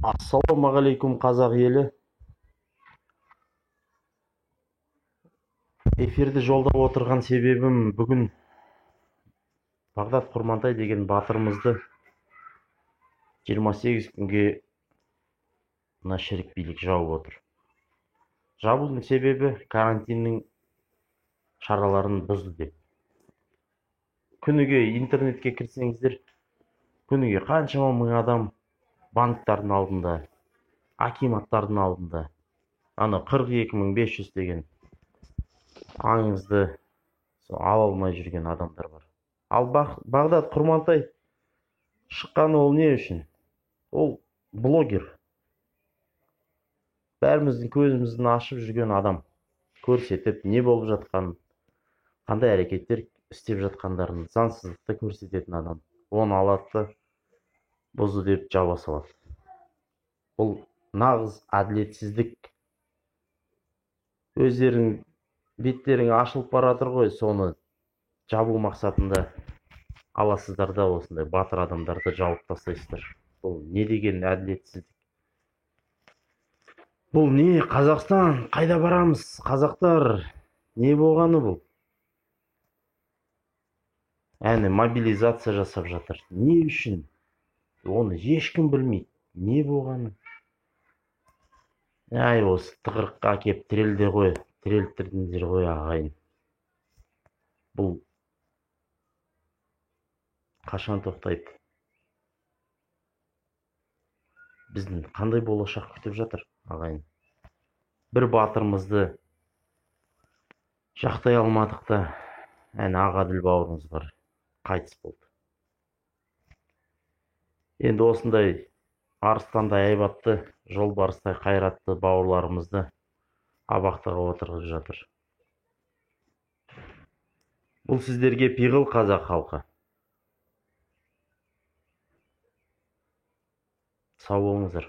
Ассалаумағалейкум, қазақ елі. Эфирді жолдап отырған себебім, бүгін Бағдат Құрмантай деген батырымызды 28 күнге мына шірік билік жауып отыр. Жабудың себебі карантиннің шараларын бұзды деп. Күніге интернетке кірсеңіздер, күніге қаншама мың адам банктардың алдында, акиматтардың алдында, ана 42 500 деген аңызды ала алмай жүрген адамдар бар. Ал Бағдат Құрмантай шыққаны ол не үшін? Ол блогер. Бәріміздің көзіміздің ашып жүрген адам. Көрсетіп, не болып жатқанын, қандай әрекеттер істеп жатқандарын, заңсыздықты көрсететін адам. Оны алады да бұзды деп жаба салады. Бұл нағыз әділетсіздік. Өздерің беттерің ашылып баратыр ғой, соны жабу мақсатында аласыздар да осындай батыр адамдарды жауып тастайсыздар. Бұл не деген әділетсіздік? Бұл не, Қазақстан? Қайда барамыз, қазақтар? Не болғаны бұл? Әне мобилизация жасап жатыр. Не үшін? Оны ешкім білмейді. Не болғаны? Әй, осы тығырыққа әкеп тірелді ғой, тірелттірдіңдер ғой, ағайын. Бұл қашан тоқтайды? Біздің қандай болашақ күтіп жатыр, ағайын? Бір батырымызды жақтай алмадық та, әне Ағаділ бауырымыз бар, қайтыс болды. Енді осындай арыстандай айбатты, жолбарыстай қайратты бауырларымызды абақтыға отырғызып жатыр. Бұл сіздерге пиғыл, қазақ халқы. Сау болыңыздар.